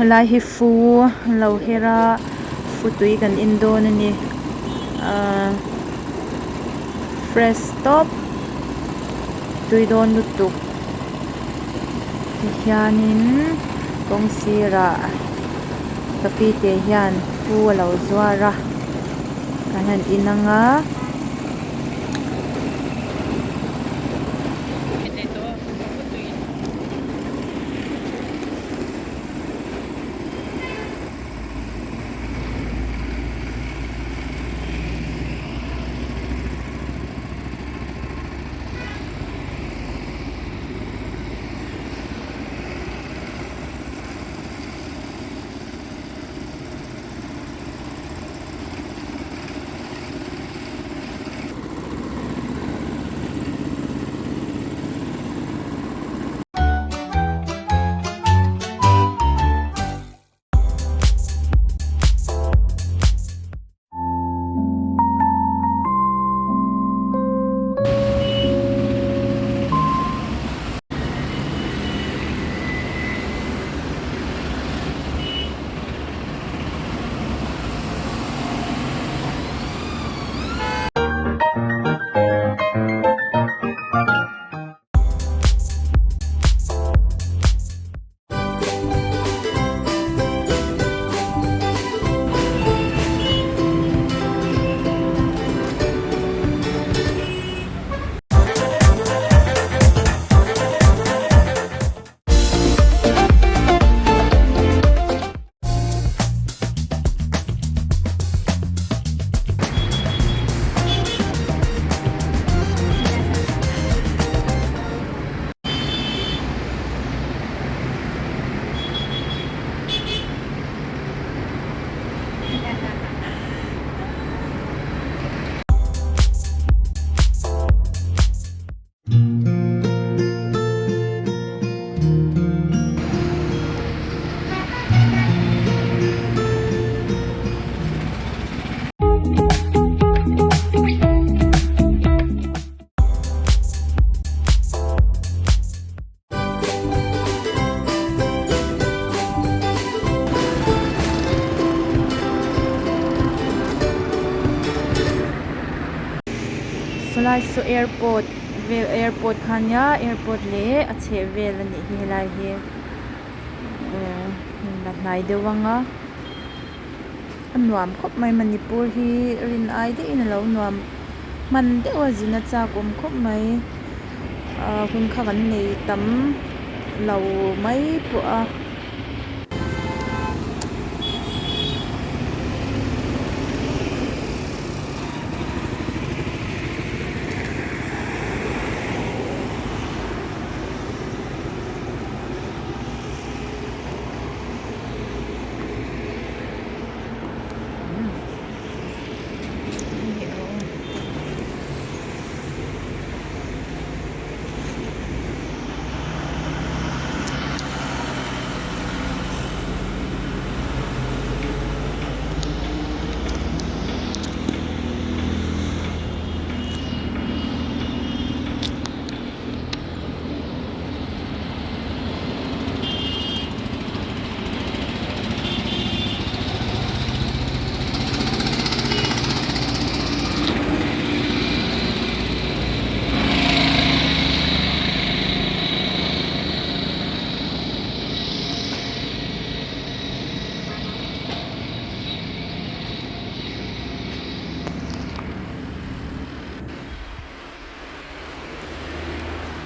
Helai hi fu an lo her a fu tui kan en dawn a ni ahh fresh tawp tui dawn lutuk tihianin kawng sirah ka pi te hian fu a lo zuar a kan han in anga. Sawlai saw airport vel airport kha ania airport leh a chheh vel a nih hi helai hi la hnai deuh ang a a nuam khawp mai Manipur hi rin ai deuhin alo nuam hman deuh a zin a chak awm khawp mai ah hun kha kan nei tam lo mai pawh a.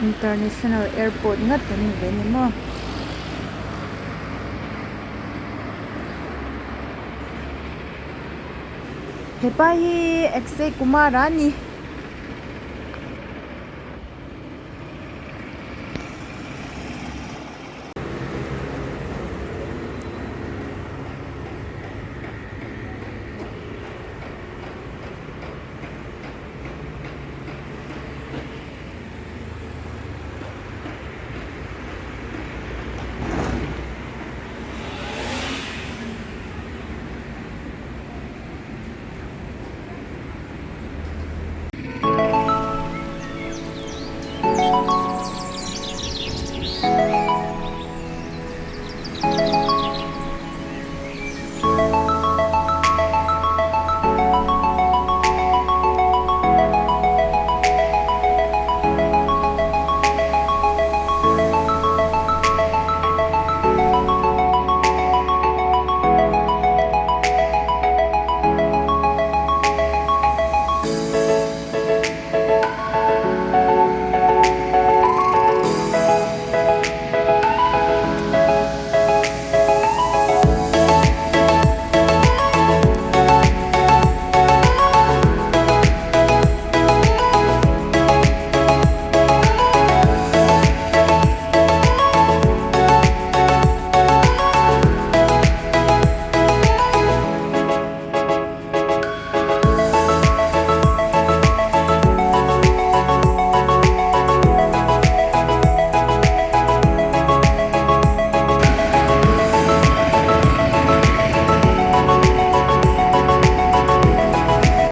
International airport ngat an ni ve a ni maw. Hepa hi Akshay Kumar a ni.